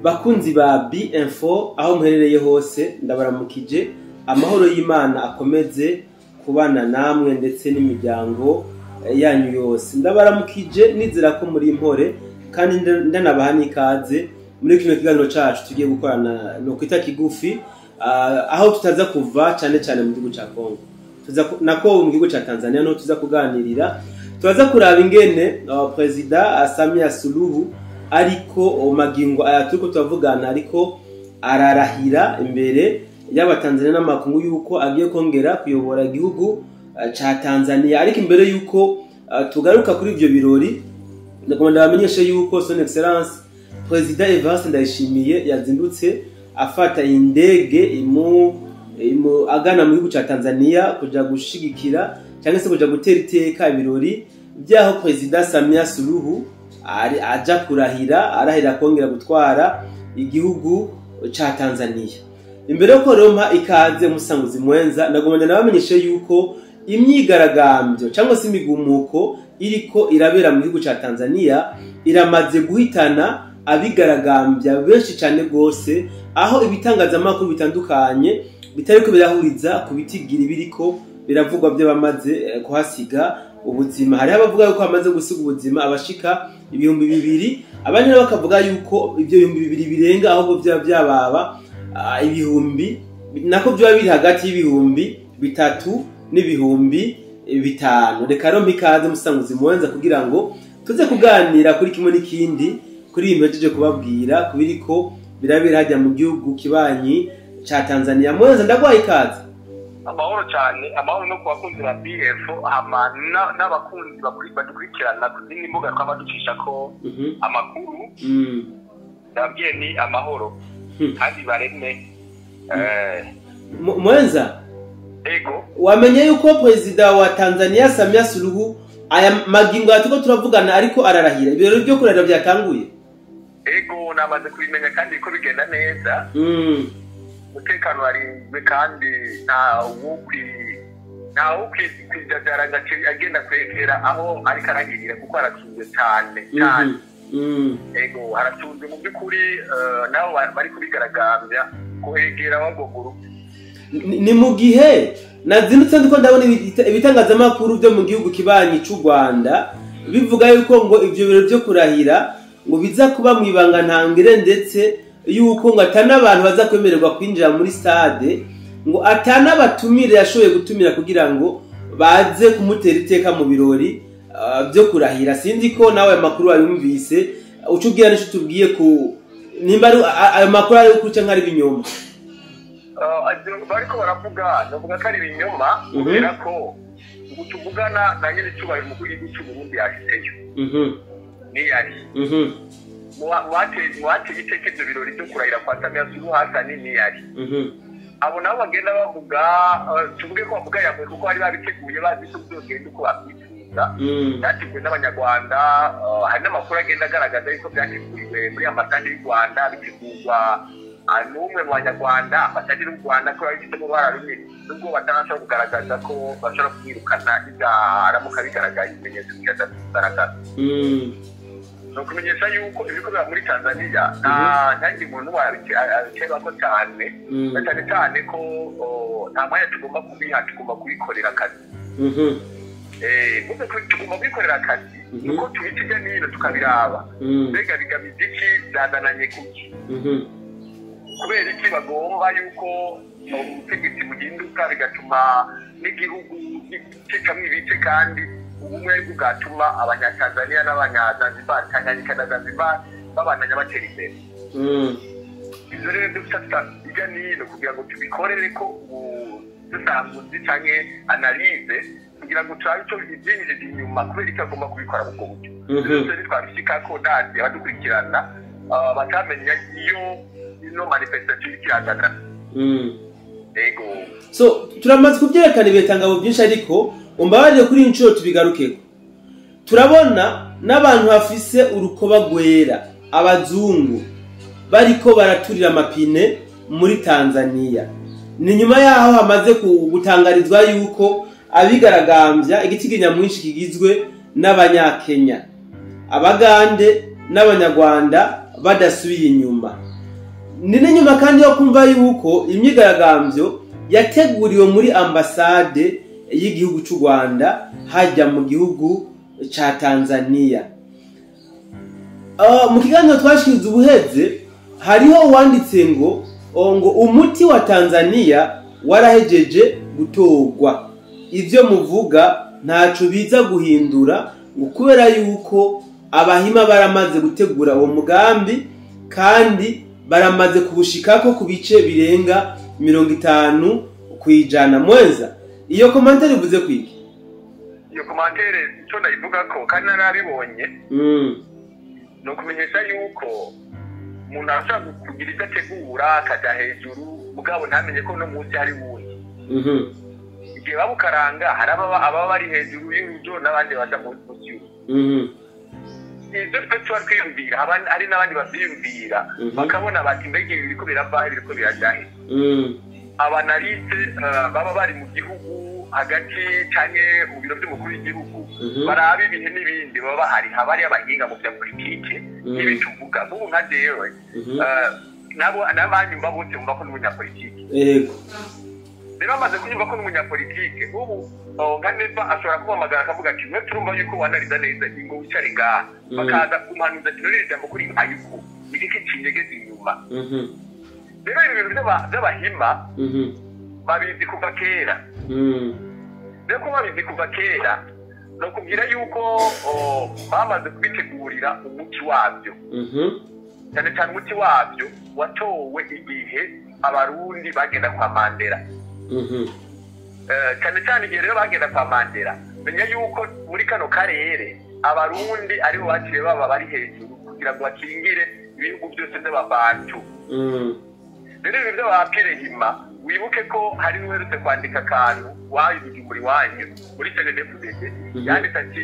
Bakunzi ba B-Info, aho muherereye hose, ndabaramukije. Amahoro y'Imana akomeze kubana namwe ndetse n'imiryango yanyu yose. Ndabaramukije, nizera ko muri impore, kandi ndanabaha n'ikaze muri kino kiganiro cacu tugiye gukorana no kwita kigufi, aho tutaza kuva cane cane mu gihugu ca Congo, tuza nako mu gihugu ca Tanzania no tuza kuganirira. Turaza kuraba ingene Perezida Samia Suluhu ariko magingo aya turiko turavugana ariko ararahira imbere y'Abatanzania n'amakungu yuko agiye kongera kuyobora igihugu ca Tanzania. Ariko imbere yuko tugaruka kuri ivyo birori, ndagomba ndabamenyeshe yuko Son Excellence Perezida Evariste Ndayishimiye yazindutse afata indege imu agana mu gihugu ca Tanzania kuja gushigikira cyangwa se kuja gutera iteka ibirori byaho Perezida Samia Suluhu aja kurahira, arahira kongera gutwara igihugu ca Tanzania. Imbere yo korompa ikaze musanguzi mwenza, ndagomba ndabamenyeshe yuko imyigaragambyo cyangwa se imigumuko iriko irabera mu gihugu ca Tanzania iramaze guhitana abigaragambya benshi cyane gose, aho ibitangazamakuru bitandukanye bitariko birahuriza ku bitigiri biriko biravugwa by'abamaze kuhasiga ubuzima. Hari abavuga yuko bamaze gusiga ubuzima abashika 2000, abandi nabo bakavuga yuko ibyo 2000 birenga, ahubwo byaba byababa ibihumbi, nako byaba biri hagati y'3000 n'5000. Reka rero mpikaze musanguzi mwenza kugira ngo tuze kuganira kuri kimwe n'ikindi kuri iyi mpejeje kubabwira kubiriko birabera hajya mu gihugu kibanyi ca Tanzania. Mwenza, ndagwaye ikaze. Amahoro cyane, amahoro no ku bakunzi ba BF, hama n'abakunzi badukurikirana ku zindi mbuga twaba ducisha ko amakuru. Ndababwiye ni amahoro kandi bareme. Mwenza, ego. Wamenye yuko Perezida wa Tanzania Samia Suluhu aya magingo turiko turavugana ariko ararahira, ibirori byo kurahira byatanguye? Ego, namaze kubimenya kandi ko bigenda neza. Umutekano warinzwe kandi nta wukwijajara ngo agenda kwegera aho ariko arahirira, kuko haratunze cyane cyane. Ego, haratunze mu by'ukuri, nabo bari kubigaragambya kuhegera bagoguru. Ni mu gihe nazindutse ndiko ndabona ibitangazamakuru byo mu gihugu kibanyi c'u Rwanda bivuga yuko ngo ivyo birori byo kurahira ngo biza kuba mu ibanga ntangere, ndetse yuko ngo atana abantu baza kwemererwa kwinjira muri stade, ngo atana batumire yashoboye gutumira kugira ngo baze kumutera iteka mu birori byo kurahira. Sinzi ko nawe ayo makuru wayumvise, uca ubwira n'ico tubwiye ku nimba ari ayo makuru ari ukuri canke ari ibinyoma. Bariko baravuga, navuga ko ari ibinyoma, kubera ko ubu tuvugana na nyir'icyubahiro umukuru w'igihugu cy'u Burundi yashitseyo, niyari muhateye iteka ivyo birori byo kurahira kwa Samia Suluhu Hassan, niyari. Abo nabo bagenda bavuga, tuvuge ko bavuga yamwe, kuko bari babiteguye bazi ko bizogenda uko babyifuza. Byateguwe n'Abanyarwanda, hari n'amakuru agenda agaragaza yuko byateguriwe muri ambasade y'u Rwanda, bitegurwa n'umwe mu Banyarwanda, ambasade y'u Rwanda ko babifitemo uruhara runini, nubwo batarashobora kugaragaza ko bashobora kumwirukana nibaramuka bigaragaye, ibimenyetso bikaza kugaragaza. Ni ukumenyesha yuko ibiriko biba muri Tanzania nta muntu abikebako cyane, na cyane cyane ko nta mwanya tugomba kubiha, tugomba kubikorera akazi. Muze tugomba kubikorera akazi, nuko tubica hirya n'hino tukabiraba, mbega bigamije iki, byazananye kuki, kubera iki bagomba yuko ubutegetsi buhinduka, bigatuma n'igihugu gicikamo ibice, kandi ubumwe bwatuma Abanyatanzania n'Abanyazanzibar, Tanganyika na Zanzibar babandanya batera imbere. Ivyo rero dufata hirya n'hino kugira ngo tubikorere ko ubusesanguzi canke analyse, kugira ngo turabe ico ivyinjije inyuma, kubera iki agomba kubikora ubwo buryo. Byose ntitwabishikako, ndazi abadukurikirana batamenya iyo ino manifestation iriko iragana. Ego. So turamaze kubyerekana ibitangabo byinshi, ariko umbabarire kuri iyi nshuro tubigarukeko. Turabona n'abantu bafise urukoba rwera, abazungu, bariko baraturira amapine muri Tanzania. Ni nyuma yaho hamaze gutangarizwa yuko abigaragambya igitigi nyamwinshi kigizwe n'Abanyakenya, Abagande n'Abanyarwanda badasubiye inyuma. Ni n'inyuma kandi yo kumva yuko imyigaragambyo yateguriwe muri ambasade y'igihugu cy'u Rwanda hajya mu gihugu ca Tanzania. Mu kiganiro twashize ubuheze hariho uwanditse ngo umuti wa Tanzania warahejeje gutorwa, ivyo muvuga ntaco biza guhindura ngo kubera yuko abahima baramaze gutegura uwo mugambi kandi baramaze kubushikako ku bice birenga 50%. Mwenza, iyo commentaire ivuze kwiki? Iyo commentaire ico ndayivuga ko kandi narabibonye, no kumenyesha yuko umuntu ashobora kugira icyo ategura akajya hejuru mugabo ntamenye ko no munsi hari wundi. Igihe babukaranga hari ababa bari hejuru y'urujo n'abandi baja munsi y'urujo. Ivyo twe tuba twiyumvira, hari n'abandi bavyiyumvira bakabona bati mbega ibi biriko birava he, biriko biraja he. Abanaliste baba bari mu gihugu hagati canke mu biro vy'umukuru w'igihugu baraba ibihe n'ibindi, baba bahari, haba hari abahinga mu vya politike n'ibi tuvuga. Nk'ubu nka jewe nabo n'abanyumva bose bumva ko n'umunyapolitike. Yego. Rero bamaze kunyumva ko n'umunyapolitike, nk'ubu nka Neva ashobora kumpamagara akavuga ati mwe turumva yuko wanariza neza ingo wicare ngaha, bakaza kumpanuza ati none ijambo kuri ayuko igiki kinyegeza inyuma. Rero ibi bintu by'abahima babizi kuva kera. Rero ko babizi kuva kera ni ukubwira yuko bamaze kubitegurira umuti wabyo. Cyane cyane umuti wabyo watowe igihe abarundi bagenda kwa Mandela. Cyane cyane igihe rero bagenda kwa Mandela, menya yuko muri kano karere abarundi aribo baciye baba bari hejuru kugira ngo bakingire ibihugu byose by'ababantu. Rero ibi by'abapirehima, wibuke ko hari n'uherutse kwandika akantu wabivuga iwanyu muri CNDD-FDD, yanditse ati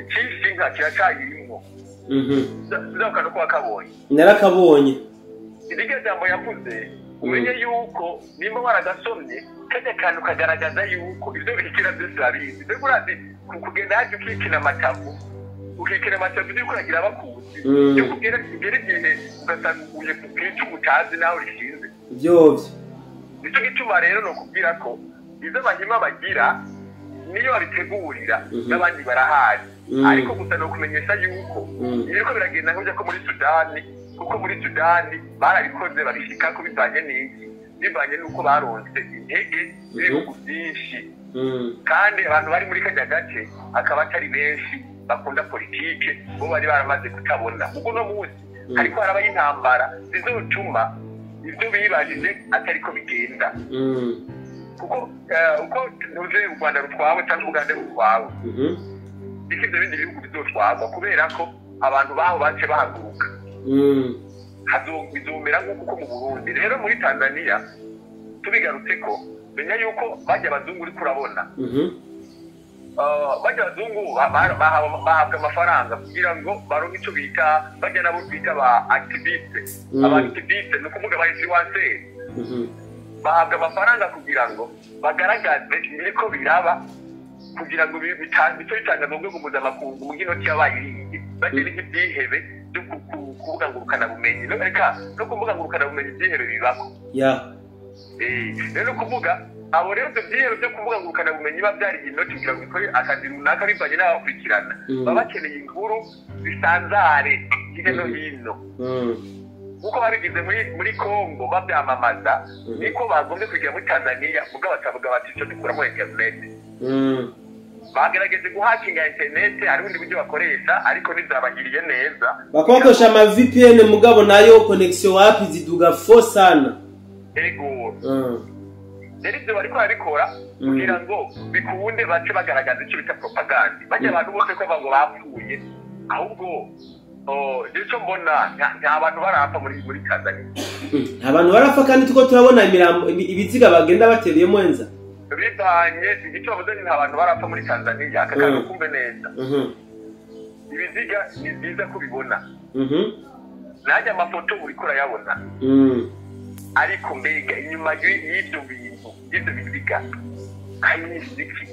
icishe inka kiracayirimwo. Sinzi ko wakabonye. Narakabonye. Iryo jambo yavuze, umenye yuko nimba waragasomye kajya kantu kagaragaza yuko ivyo bikira byose babizi. Mbega urazi kugenda haje ukikina amatavu, ukikina amatavu uriko uragira abakuzi, yo kugera igihe ugasanga uguye ku bwicu utazi naho rishinze. Vyovyo. Nico gituma rero no kubwira ko izo bahima bagira niyo babitegurira n'abandi barahari. Ariko gusa no kumenyesha yuko ibiriko biragenda nk'ibyo ko muri Sudani, kuko muri Sudani barabikoze babishika ko bivanye n'iki, bivanye n'uko baronse intege z'ibihugu byinshi. Kandi abantu bari muri kajya gace akaba atari benshi bakunda politike, bo bari baramaze kutabona. Ubwo no munsi hariko harabayo intambara zizotuma ivyo bibajije atariko bigenda. Kuko uko ntuze u Rwanda rutwawe cyangwa Uganda rutwawe, iki ibyo bindi bihugu bizotwagwa kubera ko abantu baho bace bahaguruka. Bizomera nk'uko mu Burundi. Rero muri Tanzania tubigarutse ko menya yuko bajya abazungu uriko urabona, bajya abazungu bahabwa amafaranga kugira ngo baronke ico bita bajya nabo bita ba activiste. Aba activiste ni ukuvuga ba influenceurs. Bahabwa amafaranga kugira ngo bagaragaze ibiriko biraba, kugira ngo bice bitanga mu rwego mpuzamakungu mu inoti yabayiriye bagire nk'ibyihebe byo kuvuga ngo ngurukanabumenyi. Reka no kuvuga ngo ngurukanabumenyi ibyihebe bibako. Rero kuvuga abo rero ibyo byihebe byo kuvuga ngo ngurukanabumenyi biba byari inoti kugira ngo bikore akazi runaka bivanye n'abakurikirana. Baba bakeneye inkuru zisanzare hirya no hino. Uko babigize muri Kongo babyamamaza, niko bagombye kugira muri Tanzania, mugabo batavuga bati icyo dukuramo internet. Bagerageje guhakinga internet, hari ubundi buryo bakoresha ariko ntibyabagiriye neza. Bakoresha ama VPN mugabo nayo connection wapi ziduga fo sana. Ego. Rero ibyo bariko barabikora kugira ngo bikunde bace bagaragaza icyo bita propaganda. Bajya abantu bose ko ngo bapfuye, ahubwo icyo mbona nta bantu barapfa muri Tanzania. Nta bantu barapfa kandi tuko turabona imirambo ibiziga bagenda batereye mwenza. Bivanye icyo bavuze ni nta bantu barapfa muri Tanzania, aka kantu kumve neza. Ibiziga ni byiza kubibona. Najya amafoto uriko urayabona. Ariko mbega inyuma y'ibyo bintu, y'ibyo biziga hari iki?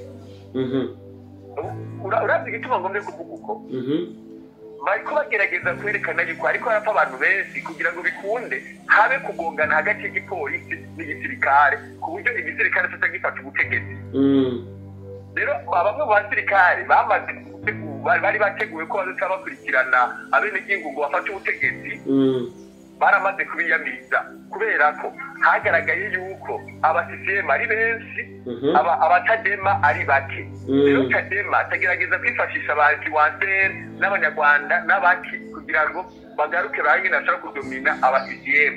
Urazi igituma ngombye kuvuga uko? Bariko bagerageza kwerekana yuko ariko harapfa abantu benshi kugira ngo bikunde habe kugongana hagati y'igipolisi n'igisirikare, ku buryo igisirikare kitagifata ubutegetsi. Rero bamwe mu basirikare bamaze bari bateguye ko bazoca bakurikirana abenegihugu ngo bafate ubutegetsi, baramaze kubiyamiriza kubera ko hagaragaye yuko aba CCM ari benshi, abatadema ari bake. Rero Chadema atagerageza kwifashisha ba influenceurs n'abanyarwanda n'abaki kugira ngo bagaruke bangene bashobora kudomina aba CCM.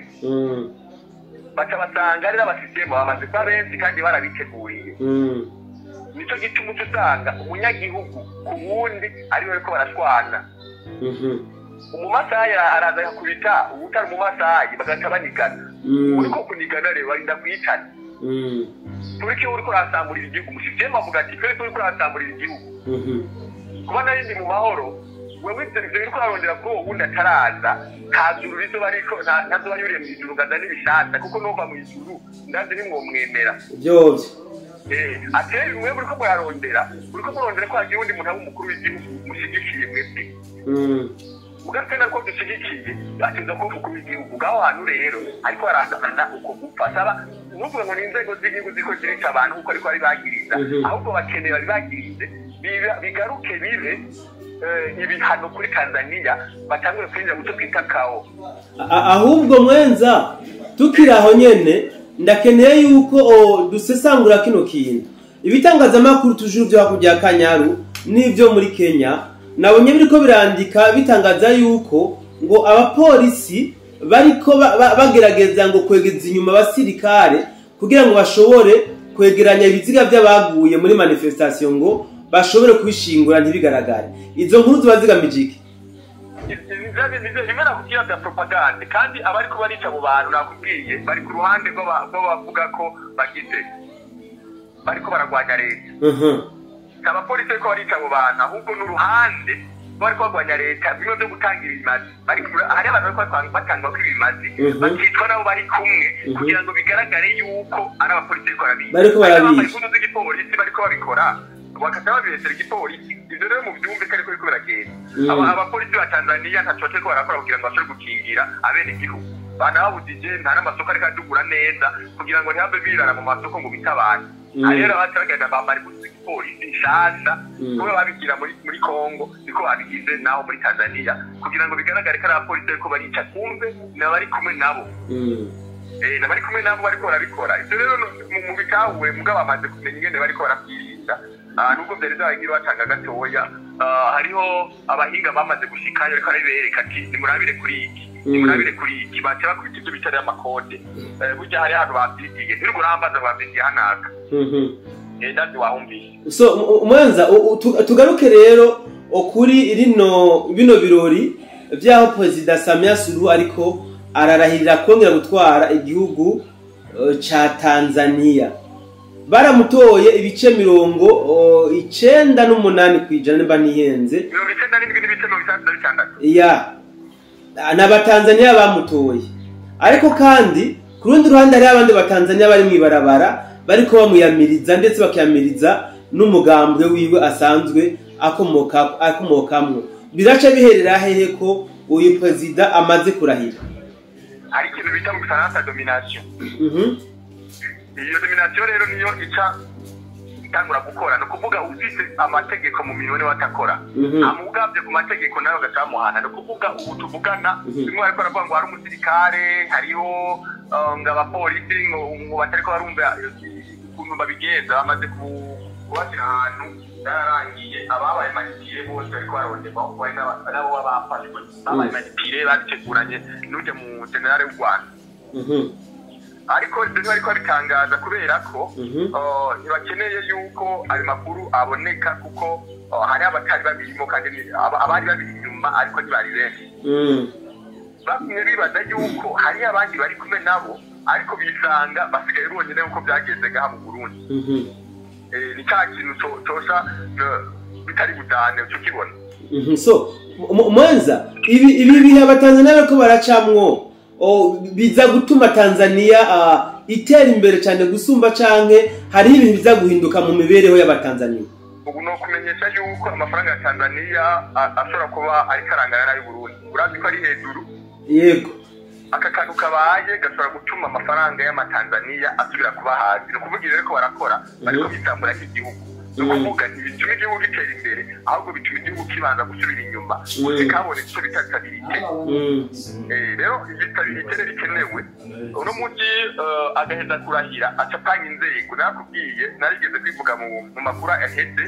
Baca basanga rero aba CCM bamaze kuba benshi kandi barabiteguriye. Nico gituma usanga umunyagihugu ku wundi ari we ariko barashwana. Umumasayi araza akakubita uwutari umumasayi bagaca banigana. Uriko kunigana rero barinda kwicana. Turiki uriko urasamburira igihugu, umusysteme avuga ati twe turiko urasamburira igihugu. Kuba narindi mu mahoro, wewe ivyo biriko urarondera kuri uwo wundi ataraza, nta juru rizoba ariko ntazoba yuriye mw'ijuru ngo azane ibishasha, kuko nova mw'ijuru ndazi ntimwomwemera. Vyovyo. Ati mwe muriko murarondera, muriko murondera ko hagira uwundi muntu aba umukuru w'igihugu mushigikiye mwebwe. Mugatena ko dushigikiye ateza ko umukuru w'igihugu ngaho hantu rero ariko arazana uko gupfa. Saba nuvuga ngo ni inzego z'igihugu ziko zirica abantu kuko ariko ari bagiriza, ahubwo bakeneye bari bagirize bigaruke bibe ibihano kuri Tanzania, batangure kwinjira mu cyo twita kao. Ahubwo mwenza tukiri aho nyene ndakeneye yuko dusesangura kino kintu. Ibitangazamakuru tujuru byo hakurya Kanyaru n'ibyo muri Kenya nabonye biriko birandika bitangaza yuko ngo abapolisi bariko bagerageza ngo kwegeza inyuma abasirikare kugira ngo bashobore kwegeranya ibiziga by'abaguye muri manifestation ngo bashobore kwishingura ntibigaragare. Izo nkuru ziba zigamije iki? Ivyo nakubwira bya propaganda, kandi abariko barica abo bantu nakubwiye bari ku ruhande rw'abavuga ko bagize bariko baragwanya leta. Abapolisi bariko barica abo bantu ahubwo n'uruhande bariko bagwanya leta, bimwe vyo gutanga ibimazi. Hari abantu bariko batanga ko ibimazi bakicwa nabo bari kumwe kugira ngo bigaragare yuko ari abapolisi bariko barabica. Bariko barabica. Impuzu z'igipolisi bariko babikora bakaca babesera igipolisi. Ivyo rero muvyumve ko ariko biriko biragenda. Abapolisi ba Tanzania ntaco bariko barakora kugira ngo bashobore gukingira abenegihugu. Banababujije nta n'amasoko ariko adugura neza kugira ngo ntihave birara mu masoko ngo bitabane. Rero abaca bagenda bambara impuzu z'igipolisi nshasha, kuba babigira muri Kongo niko babigize naho muri Tanzania kugira ngo bigaragare ko ari abapolisi bariko barica, kumve n'abari kumwe nabo. N'abari kumwe nabo bariko barabikora. Ivyo rero mu bitahuwe mugabo bamaze kumenya ingene bariko baravyirinda. Nubwo vyari vyabaye batanga gatoya, hariho abahinga bamaze gushikayo ariko arabibereka ati nimurabire kuri iki, nimurabire kuri iki, baca bakubita ivyo bita amakode. Burya hari ahantu bavyigiye, ntirugurambaza bavyigiye hanaka. Ndazi wahumvise. So mwenza tugaruke rero kuri bino birori vyaho Perezida Samia Suluhu ariko ararahirira kongera gutwara igihugu ca Tanzania. Baramutoye ibice 98% nimba nihenze. 97.6. Ya n'abatanzania bamutoye. Ariko kandi ku rundi ruhande hari abandi batanzania bari mwibarabara bariko bamuyamiriza ndetse bakiyamiriza n'umugambwe wiwe asanzwe akomokamwo. Biraca biherera hehe ko uyu perezida amaze kurahira? Hari ikintu bita mu Gifaransa domination. Iyo domination rero niyo ica itangura gukora, no kuvuga ufise amategeko mu minwe watakora. Amugavye ku mategeko nayo gatamuhana, no kuvuga ubu tuvugana bimwe ariko aravuga ngo hari umusirikare, hariho ngo abapolisi ngo batariko barumva ukuntu babigenza, bamaze kubashyira ahantu byarangiye. Ababaye manipire bose bariko baronderwa, kuko hari n'abo bafashwe babaye manipire babiteguranye n'ujya mu generale w'u Rwanda. Ariko ibyo bariko babitangaza kubera ko ntibakeneye yuko ayo makuru aboneka, kuko hari abatari babirimo kandi abari babiri inyuma ariko ntibari benshi. Bamwe bibaza yuko hari abandi bari kumwe nabo ariko bisanga basigaye bonyine nkuko byagenze ngaha mu Burundi. Ni cya kintu cosha bitari butane cyo kibona. So mwenza ibi bihe abatanzania bariko baracamwo biza gutuma Tanzania itera imbere cyane gusumba, canke hari ibintu biza guhinduka mu mibereho y'abatanzania? Ubu no kumenyesha yuko amafaranga ya Tanzania ashobora kuba ari karangana n'ayo Burundi. Urazi ko ari hejuru. Yego. Aka kantu kabaye gashobora gutuma amafaranga y'amatanzania asubira kuba hasi. Ni ukuvuga rero ko barakora bariko bitambura nk'igihugu. Ni ukuvuga ntibituma igihugu gitera imbere, ahubwo bituma igihugu kibanza gusubira inyuma kabone icyo bita stabilité. Rero iyi stabilité rero ikenewe uno munsi agaheza kurahira aca apanga inzego. Nakubwiye narigeze kwivuga mu makuru aheze,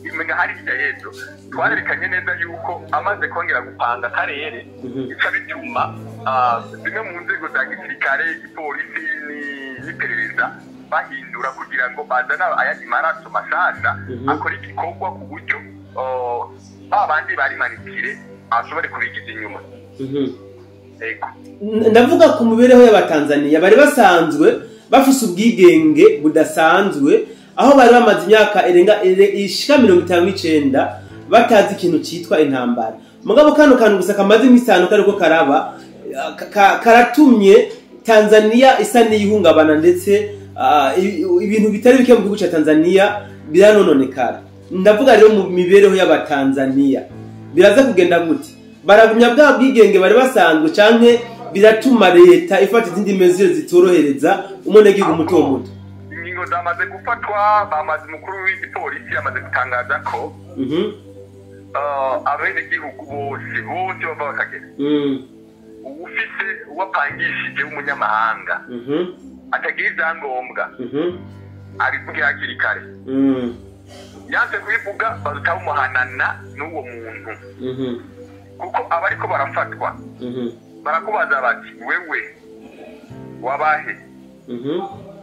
imenya hari hirya y'ejo twarerekanye neza yuko amaze kongera gupanga akarere bica bituma zimwe mu nzego za gisirikare, igipolisi n'iperereza bahindura kugira ngo bazane ayandi maraso mashasha akora igikorwa ku buryo babandi bari manikire ashobore kubigiza inyuma. Ndavuga ku mibereho y'abatanzania bari basanzwe bafise ubwigenge budasanzwe, aho bari bamaze imyaka irenga ishika 59 batazi ikintu citwa intambara. Mugabo kano kantu gusa kamaze imisano kariko karaba karatumye Tanzania isa n'iyihungabana, ndetse ibintu bitari bike mu gihugu ca Tanzania biranononekara. Ndavuga rero mu mibereho y'abatanzania biraza kugenda gute? Baragumya bwa bwigenge bari basanzwe canke biratuma leta ifata izindi mesure zitorohereza umunyagihugu muto muto? Ingingo zamaze gufatwa, bamaze umukuru w'igipolisi yamaze gutangaza ko abenegihugu bose bose bava bakagera, uwufise uwapangishije w'umunyamahanga atagira ibyangombwa abivuge hakiri kare. Yanze kubivuga bazuta bamuhanana n'uwo muntu, kuko abariko barafatwa barakubaza bati wewe wabahe?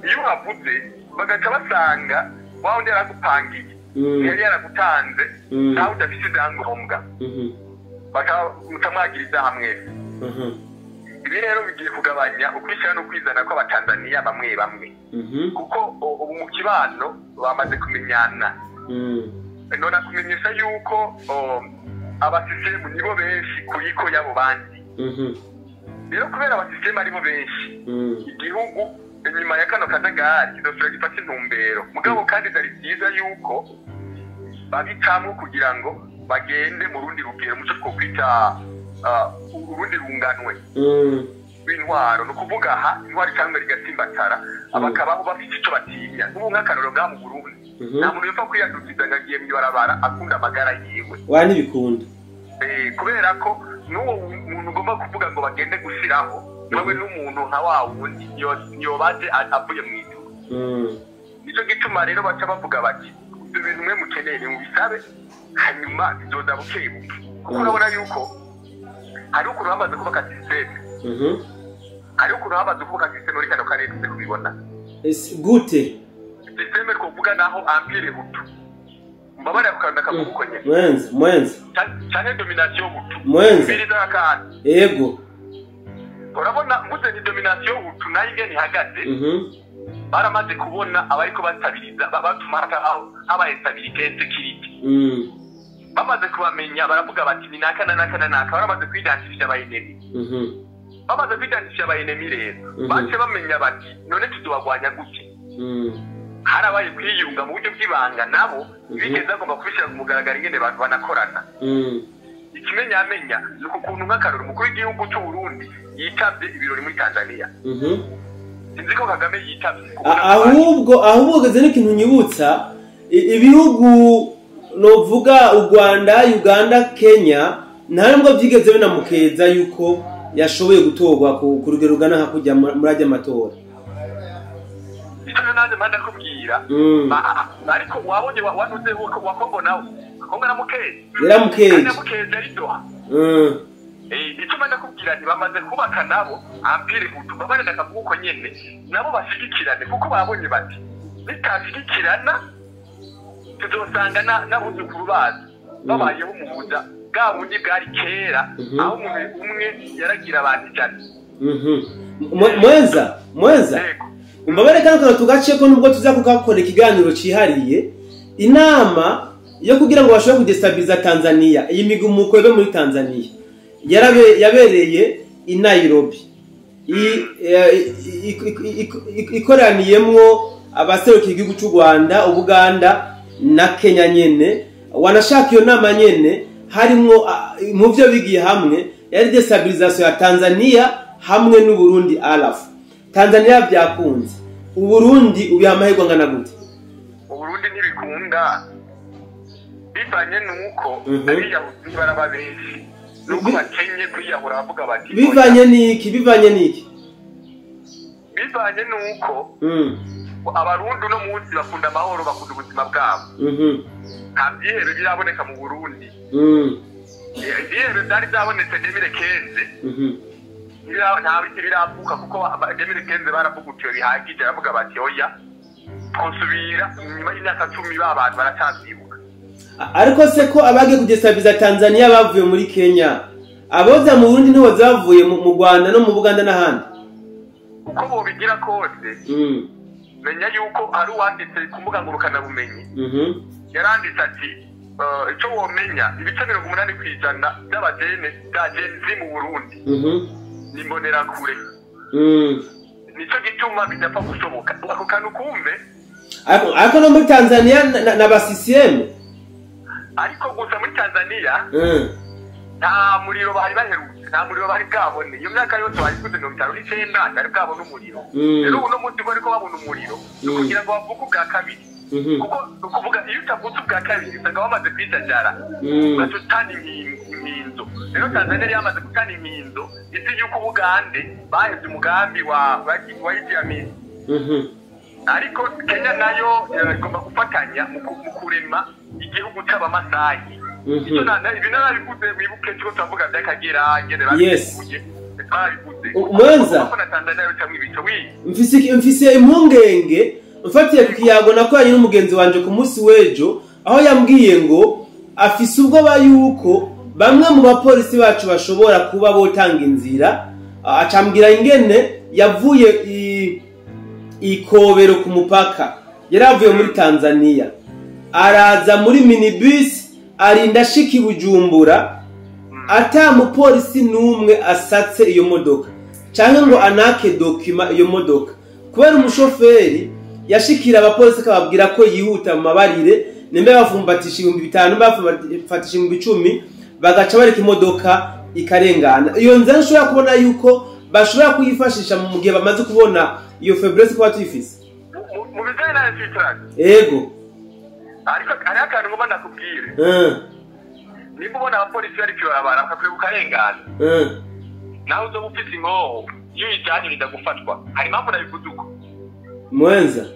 Iyo uhavuze bagaca basanga wa wundi yaragupangiye, yari yaragutanze, nawe udafise ibyangombwa, bakamwagiriza hamwe. Ibi rero bigiye kugabanya ukwishyira no kwizana kw'abatanzaniya bamwe bamwe, kuko ubu mu kibano bamaze kumenyana. None kumenyesha yuko abasisemu nibo benshi kuriko y'abo bandi. Rero kubera abasisemu aribo benshi, igihugu inyuma ya kano kajagari kizosubira gifata intumbero. Mugabo kandi byari byiza yuko babicamwo kugira ngo bagende mu rundi rugero, muco twokwita urundi runganwe rw'intwaro. Ni ukuvuga aha intwaro cyangwa rigatsimbatara, abakabaho bafite ico batinya. Nk'ubu nk'akarorero ngaha mu Burundi, nta muntu yopfa kwiyadukiza ngo agiye mw'ibarabara akunda amagara yiwe. Wa ntibikunda. Kubera ko n'uwo muntu ugomba kuvuga ngo bagende gushiraho nawe n'umuntu nka wa wundi yobaje avuye mu ijuru. Nico gituma rero baca bavuga bati ibyo bintu mwe mukeneye nimubisabe, hanyuma bizoza buke buke. Kuko urabona yuko hari ukuntu bamaze kubaka systeme. Hari ukuntu bamaze kubaka systeme muri kano karere tuze kubibona. Gute? Systeme twovuga naho empire Hutu. Mbabara kukanda kavuga nyene. Mwenza. Canke domination Hutu. Mwenza. Biriza akandi. Yego. Urabona mvuze ni domination Hutu nayo ingene ihagaze. Baramaze kubona abariko bastabiriza batuma habaye stabilité insecurity. Bamaze kubamenya baravuga bati ni naka na naka na naka, baramaze kwidantisha abayenemi. Bamaze kwidantisha abayenemi rero bace bamenya bati none tuzobagwanya gute? Harabaye kwiyunga mu buryo bw'ibanga, nabo bigeze bagomba kubishyira ku mugaragaro ingene abantu banakorana. Ikimenyamenya ni ukuntu nk'akarori umukuru w'igihugu cy'u Burundi yitavye ibirori muri Tanzania. Sinzi ko Kagame yitavye. Ahubwo geze n'ikintu nyibutsa ibihugu novuga u Rwanda, Uganda, Kenya nta nubwo byigeze binamukeza yuko yashoboye gutorwa ku rugero rugana hakujya muri ajya amatora. Icyo nanjye mpanda kubwira ariko wabonye wanuze wa Kongo nawe Kongo na Mukezi yaramukeje ari Doha. Icyo mpanda kubwira nti bamaze kubaka nabo empire Hutu, babane ndakavuga uko nyene nabo bashigikirane, kuko babonye bati bitashigikirana tuzosanga n'abuzukuru bacu babayeho mu buza bwa bundi bwari kera, aho umuntu umwe yaragira abantu ijana. Mwenza umbabare kano kantu tugace ko nubwo tuza kugakora ikiganiro cihariye, inama yo kugira ngo bashobore kudestabiliza Tanzania, iyi migumuko ibe muri Tanzania yabereye i Nairobi, ikoraniyemwo abaserukiye igihugu cy'u Rwanda, Ubuganda na Kenya nyene. Wanashaka iyo nama nyene harimwo mu byo bigiye hamwe yari destabilisation ya Tanzania hamwe n'u Burundi. Alafu Tanzania byakunze, u Burundi ubiha amahirwe angana gute? U Burundi ntibikunda bivanye nuko abiyahuzi baraba benshi, nuko bakenye kwiyahura bavuga bati bivanye niki? Bivanye niki? Bivanye nuko abarundi no munsi bakunda amahoro, bakunda ubuzima bwabo. Nta byihebe biraboneka mu Burundi. Ibyihebe byari byabonetse 2015, nta biti biravuka kuko 2015 baravugutiwe bihagije, baravuga bati oya twosubira inyuma y'imyaka 10 ba bantu baracavyibuka. Ariko se ko abagiye kudestabiliza Tanzania bavuye muri Kenya, aboza mu Burundi niho bavuye mu Rwanda no mu Buganda n'ahandi? Uko bobigira kose, menya yuko ari uwanditse ku mbuga ngurukanabumenyi, yaranditse ati icyo womenya ibice 80% by'abajene bya Gen Z mu Burundi ni imbonerakure. Nicyo gituma bidapfa gushoboka ako kantu kumve. Ariko no muri Tanzania na ba CCM, ariko gusa muri Tanzania nta muriro bari baherutse, nta muriro bari bwabone. Iyo myaka yose bayikuze 59 bari bwabone umuriro. Rero uno munsi bariko babona umuriro kugira ngo bavuke ubwa kabiri, kuko ukuvuga iyo utavutse ubwa kabiri usanga bamaze kwijajara, ugaca utana impinzo. Rero Tanzania yari yamaze gutana impinzo, izi yuko Ubugande bahevye umugambi wa Idi Amin. Ariko Kenya nayo igomba gufatanya mu kurema igihugu c'abamasayi. Ibi narabikuze, wibuke cyo turavuga by'Akagera ngene babikuye, twabikuze. Mwenza mfise impungenge mfatiye ku kiyago nakoranye n'umugenzi wanje ku munsi w'ejo, aho yambwiye ngo afise ubwoba yuko bamwe mu bapolisi bacu bashobora kuba botanga inzira. Acambwira ingene yavuye ikobero ku mupaka, yaravuye muri Tanzania araza muri minibus arinda ashika i Bujumbura ata mupolisi n'umwe asatse iyo modoka canke ngo anake dokima iyo modoka, kubera umushoferi yashikira abapolisi akababwira ko yihuta mu mabarire, nimba bafumbatisha 5000 bafumbatisha 10,000 bagaca bareka imodoka ikarengana. Iyo nzira nshobora kubona yuko bashobora kuyifashisha mu gihe bamaze kubona iyo faiblesse kuba tuyifise mu bijanye na infiltration. Ego, ariko hari akantu ngomba ndakubwire. Nimba ubona abapolisi bari kwibarabara bakakwibuka ukarengana, nawe uzoba ufise inkoho iyo uyijanye urinda gufatwa. Hari impamvu nabivuze uko. Mwenza,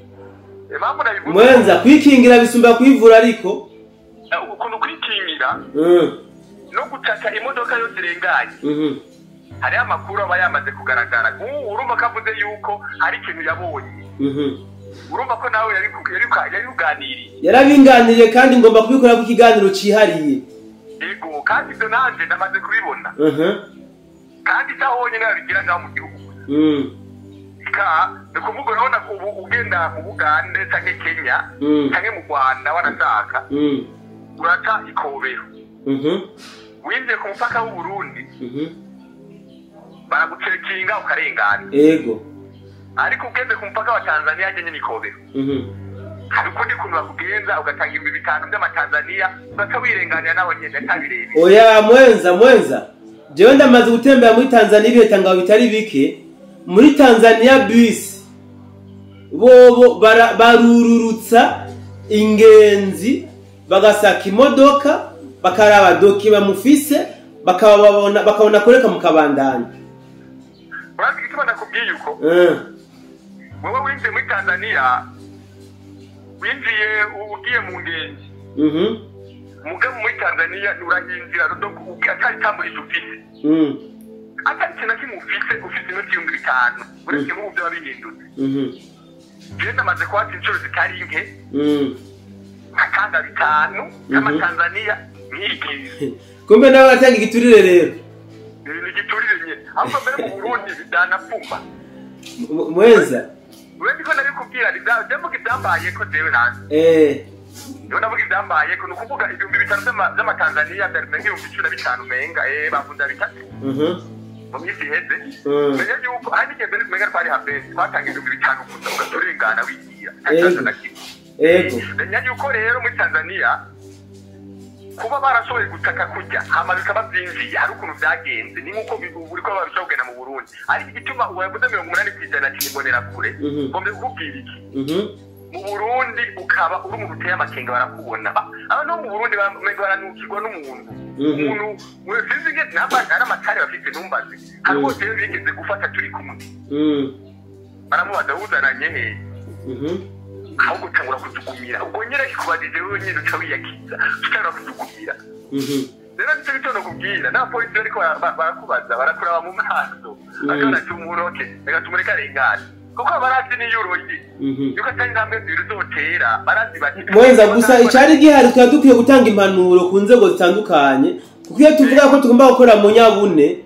impamvu nabivuze, mwenza kwikingira bisumba kwivura. Ariko ukuntu kwikingira no gutaka imodoka yose irenganye, hariho amakuru aba yamaze kugaragara. Nk'ubu urumva ko avuze yuko hari ikintu yabonye, urumva ko nawe yabiganiriye, yarabinganiriye, kandi ngomba kubikora ku kiganiro cihariye. Yego, kandi ibyo nanje ndamaze kubibona, kandi icyo honyine babigira ngaho mu gihugu. Ni ukuvuga urabona ubu ugenda mu Bugande canke Kenya canke mu Rwanda wanashaka uraca ikobero, winjiye ku mupaka w'u Burundi baragucekinga ukarengana. Ego, ariko ugeze ku mupaka wa Tanzania hajya nyine ikobero, hari ukundi kuntu bakugenza ugatanga 5000 by'amatanzania ugaca wirenganira nawe nyene atabirebe. Oya mwenza, jewe ndamaze gutembera muri Tanzania ibihe tangabo bitari bike. Muri Tanzania bus bobo barururutsa ingenzi, bagasaka imodoka, bakaraba doki bamufise, bakababona bakabona kureka mukabandanya. Urazi igituma nakubwiye uko? Wewe winjiye muri Tanzania, winjiye ugiye mu ngenzi. Mugabo muri Tanzania urahinzira atari tamburisha ufise. Atari ikintu na kimwe ufise, ufise inoti 5000 uretse nk'ubu byaba bihindutse. Jewe ndamaze kuhata inshuro zitari nke, nkatanga 5 y'amatanzania nkigize. Kumbe nawe batanga igiturire rero. Ni igiturire nyene. Ahubwo mbere mu Burundi bidanapfumba. Mwenza, wewe ndiko nabikubwira ndavuga ibyambaye ko jewe nanjye. Niho navuga ibyambaye ko ni ukuvuga 5000 by'amatanzania byari 15,000 umenga bavunja bitatu. Mu minsi iheze menya yuko hari n'igihe mbere umenga twari habesi twatanga 5000 gusa ugaturengana wigira nta kibazo na kimwe. Ego. Menya yuko rero muri Tanzania kuba barashoboye gutaka kujya hama bikaba byinjiye, hari ukuntu byagenze, ni nk'uko buriko babishobora kugenda mu Burundi. Ariko igituma uwavuze 80% ati nimbonera kure, ngombe kukubwira iki? Mu Burundi ukaba uri umuntu uteye amakenga barakubona. Abantu bo mu Burundi baranukirwa n'umuntu. Umuntu sinzi nge namba ari amatari bafite ntumbaze. Hari bose bigeze gufata turi kumwe. Baramubaza uzananye he? Ahubwo utangura kutugumira. Ubwo nyine kikubajije wewe nyine uca wiyakiza. Utangura kutugumira. Rero nicyo gitondo kubwira. N'abapolisi bariko barakubaza, barakuraba mu maso. Bakabona ati umuntu okay, reka tumureke arengane. Kuko barazi niyuroye. Yuko atari intambwe zibiri uzotera, barazi bati Mwenza gusa icari gihari twari dukwiye gutanga impanuro ku nzego zitandukanye, kuko iyo tuvuga ko tugomba gukora mu nyabune,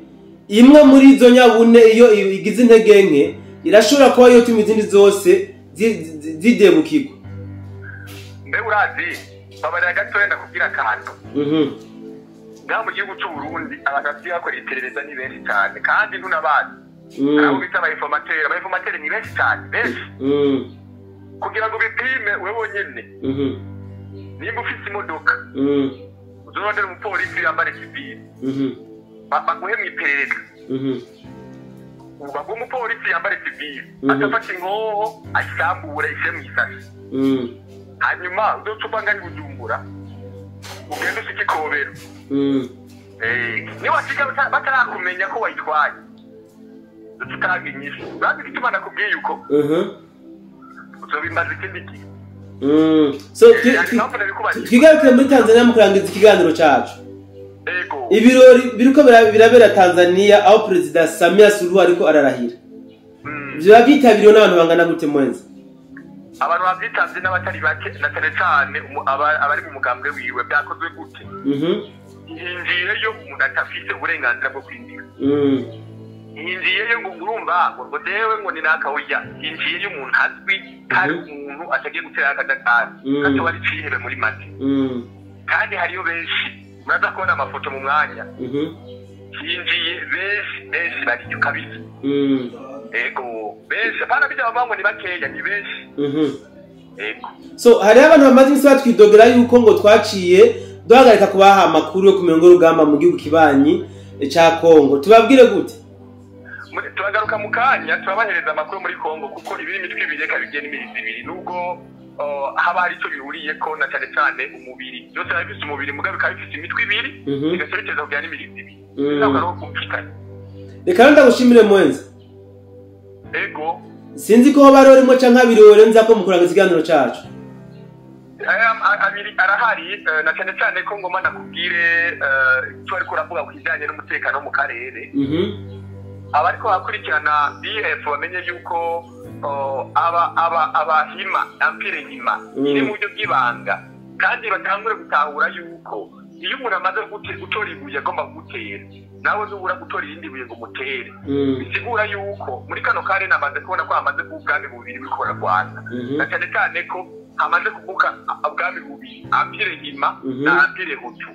imwe muri izo nyabune iyo igize intege nke irashobora kuba yotuma izindi zose zidebukirwa. Mbe urazi babarira gatoya ndakubwira akantu. Ngaha mu gihugu c'u Burundi abantu basigaye bakora iperereza ni benshi cyane kandi ntunabazi. Abo bita abainformateri, abainformateri ni benshi cyane, benshi. Kugira ngo bipime wewe wonyene. Nimba ufise imodoka, uzorondera umupolisi yambara civil. Baguhe mw'iperereza. Baguhe umupolisi yambara civil, atafata inkoho ayisambure ishe mw'isashe. Hanyuma uzoca uva ngaho i Bujumbura, ugende ushike Ikobero. Niwashika batarakumenya ko wayitwaye, tutanga inyishu. Urazi igituma nakubwiye uko? Uzobimbaza ikindi gihe. So twigarukire muri Tanzania mu kurangiza ikiganiro cacu. Ibirori biriko birabera Tanzania aho Perezida Samia Suluhu ariko ararahira. Ivyo byitabiriwe n'abantu bangana gute Mwenza? Abantu bavyitavye n'abatari bake, na cane cane abari mu mugambwe wiwe. Byakozwe gute? Hinjiyeyo umuntu atafise uburenganzira bwo kwinjira. Hinjiyeyo ngo urumva ngo dewe ngo ni nakahoya. Hinjiyeyo umuntu azwi kandi umuntu atagiye gutera akajagari, katoba ari cihebe muri make. Kandi hariyo benshi muraza kubona amafoto mu mwanya. Hinjiye benshi benshi bariyo kabisa. Ego benshi apana bijya bavuga ngo ni bakeya, ni benshi. Ego. So hariho abantu bamaze imisi batwidogera yuko ngo twaciye duhagarika kubaha amakuru yo kumenya urugamba mu gihugu kibanyi ca Kongo. Tubabwire gute? Turagaruka mu kanya turabahereza amakuru muri Kongo, kuko ibiri imitwe ibiri reka bigenda imirizo ibiri, nubwo haba hari ico bihuriyeko na cane cane umubiri. Byose biba bifise umubiri mugabo bikaba bifise imitwe ibiri, bigaca biteza kugira n'imirizo ibiri. Ntabwo ari uwo kumvikana. Reka rero ndagushimire Mwenza. Ego. Sinzi ko hoba hariho canke abiri worenza ko mu kurangiza ikiganiro cacu. Abiri arahari, na cane cane ko ngoma nakubwire icyo ariko uravuga ku kijanye n'umutekano mu karere. Abariko bakurikirana BF bamenye yuko abahima ampire hima iri mu buryo bw'ibanga, kandi batangure gutahura yuko iyo umuntu amaze gutora ibuye agomba gutera, nawe nubura gutora irindi buye ngo mutere. Bisigura yuko muri kano karere namaze kubona ko hamaze kuba ubwami bubiri buriko burarwana, na cane cane ko hamaze kuvuka ubwami bubiri, ampire hima na ampire hutu.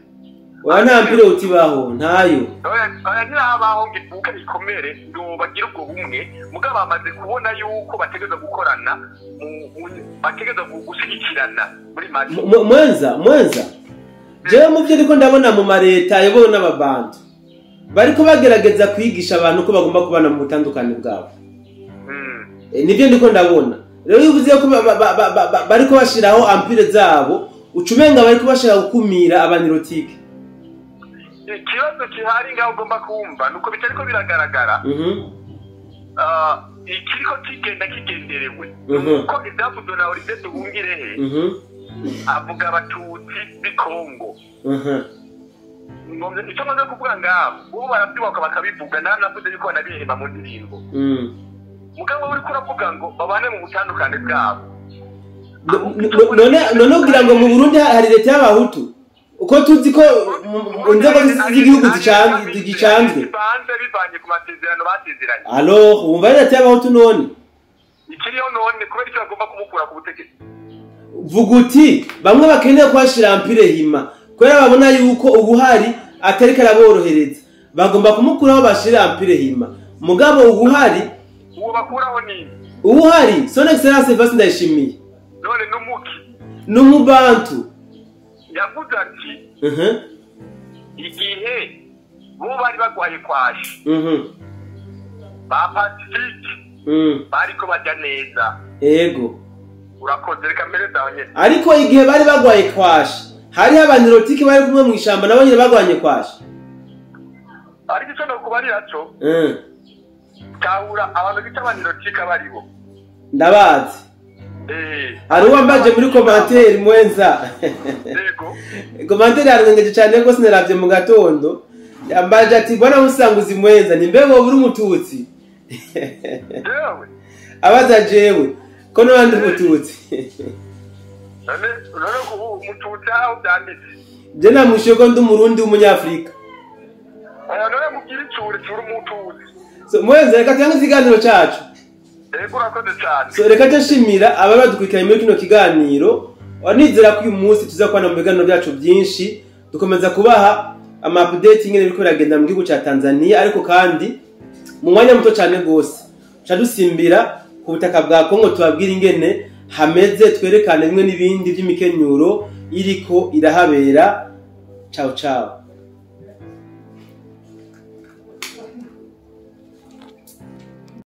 Oya nta ampire hutu ibaho, ntayo. Oya ntirabaho ngo ivuke ikomere ngo bagire ubwo bumwe, mugabo bamaze kubona yuko bategereza gukorana, bategereza gushyigikirana muri make. Mwenza jewe mu byo ndiko ndabona mu mareta ayobowe n'ababantu bariko bagerageza kwigisha abantu ko bagomba kubana mu butandukane bwabo. Nibyo ndiko ndabona. Rero iyo uvuze ko bariko bashiraho ampire zabo, ucumenga bariko bashaka gukumira abanirotike. Ikibazo kihari ngaho ugomba kumva nuko bitariko biragaragara. Ikiriko kigenda kigenderewe. Nuko ivyavuzwe na Olivier Nduhungirehe, avuga abatutsi b'i Kongo. Icyo maze kuvuga ngaho, ubu barabyubaka bakabivuga, nanavuze yuko banabihemba mu ndirimbo. Mugabo uriko uravuga ngo babane mu butandukane bwabo. None ugira ngo mu Burundi hari leta y'abahutu? Uko tuzi ko inzego z'igihugu zicanzwe. Bivanye ku masezerano basezeranye. Alors, wumva leta y'abahutu none? Ikiriyo none kubera icyo bagomba kumukura ku butegetsi. Vuga uti bamwe bakeneye kuhashira ampire hima kubera babona yuko ubuhari atariko araborohereza, bagomba kumukuraho bashira ampire hima. Mugabo ubuhari uwo bakuraho ni ubuhari Son Excellence Evariste Ndayishimiye none numuki. Ni umubantu. Yavuze ati igihe bo bari bagwaye kwashi, ba Pacifique bariko bajya neza. Ego. Urakoze, reka mbere zawe nyene. Ariko igihe bari bagwaye kwashi, hariho abanirotike bari kumwe mu ishamba, nabo nyene bagwanye kwashi. Ariko ico nokubarira co, tahura abantu bita abanirotike abaribo. Ndabazi. Hari uwambaje muri commentaire mwenza. Yego. Commentaire yarengeje cyane rwose, naravye mu gatondo. Yambaje ati bwana musanguzi mwenza, ni mbe wowe uri umututsi? Jewe. Abaza jewe ko n'abandi umututsi. None none ko umututsi aho byanditse. Je namushiye ko ndi umurundi w'umunyafrika. Oya, none mubwire icure cure umututsi. So mwenza, reka tuyange ikiganiro cacu. Yego, urakoze cyane. So reka nshimira abari badukurikiranye muri kino kiganiro. Nizera ko uyu munsi tuza kubana mu biganiro byacu byinshi, dukomeza kubaha ama update ingene biriko biragenda mu gihugu ca Tanzania, ariko kandi mu mwanya muto cyane gose ca dusimbira ku butaka bwa Kongo, tubabwira ingene hameze, twerekane bimwe n'ibindi by'imikenyuro iriko irahabera. Ciao ciao.